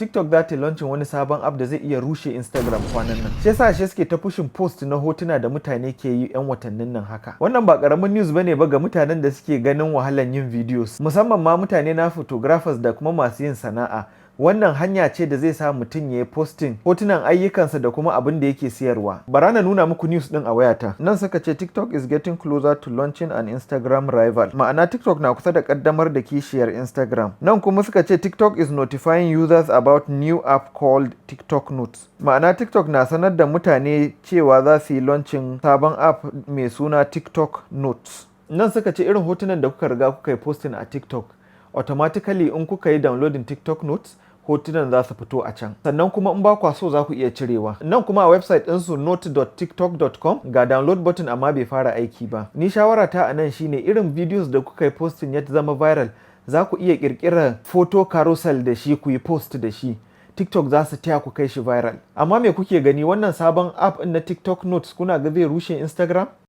TikTok za ta launching wani sabon app da zai iya rushe Instagram kwanan nan. Shi yasa shi suke ta pushing post na hotuna da mutane ke yi 'yan watannin nan haka. Wannan ba karamin news bane ba ga mutanen da suke ganin wahalan yin videos, musamman ma mutane na photographers da kuma masu yin sana'a. Wannan hanya ce da zai sa mutum ya yi posting hotunan ayyukansa da kuma abin da yake siyarwa. Bara na nuna muku news din a wayata. Nan suka ce TikTok is getting closer to launching an Instagram rival. Ma'ana, TikTok na kusa da kaddamar da kishiyar Instagram. Nan kuma suka ce TikTok is notifying users about new app called TikTok Notes. Ma'ana, TikTok na sanar da mutane cewa za su yi launching sabon app mai suna TikTok Notes. Nan suka ce irin hotunan da kuka riga kuka yi posting a TikTok, automatically in kuka yi downloading TikTok Notes, hotunan za su fito a can. Sannan kuma in ba kwa so, za ku iya cirewa. Nan kuma a website ɗinsu, note.tiktok.com, ga download button amma bai fara aiki ba. Ni shawara ta a nan shine, irin videos da kuka yi posting ya zama viral, za ku iya ƙirƙirar photo carousel da shi, ku yi post da shi. TikTok za su taya ku kai shi viral. Amma me kuke gani, wannan sabon app na TikTok Notes, kuna ga zai rushe Instagram?